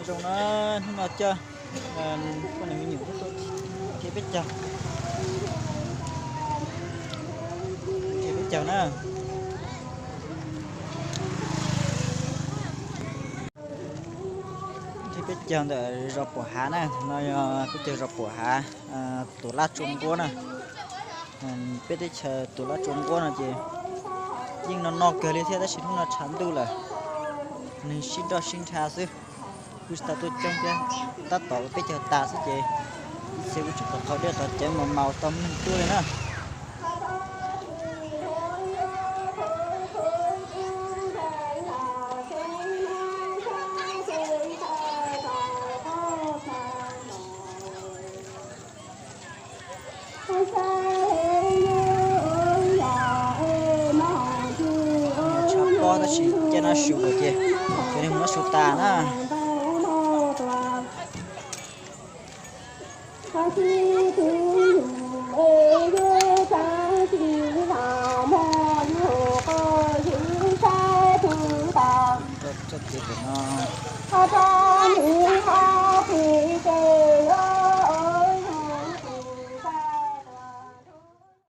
Zoo na, hnub no coj poj niam me nyuam thiab peb caug, thiab peb caug na. Thiab peb caug ntawm zos Puam Hav na, no yog peb caug zos Puam Hav, Tuam Laj Tsua Nquab na. Peb teb chaws Tuam Laj Tsua Nquab no ces yeej no no kawg li thiab tab sis hnub no tshav ntuj lawm, neeg sib nroj sib nrha xwb. Kuj tsis tau tuaj coob thiab, tab tom ua peb caug tas xwb ces ib txhia kuj tseem qhov dej qhov cawv mas maus tau neeg tuaj li na. Tshav pob tab sis caij no su lawm ces cov neeg mus no su tas na. Txoj kev pem no.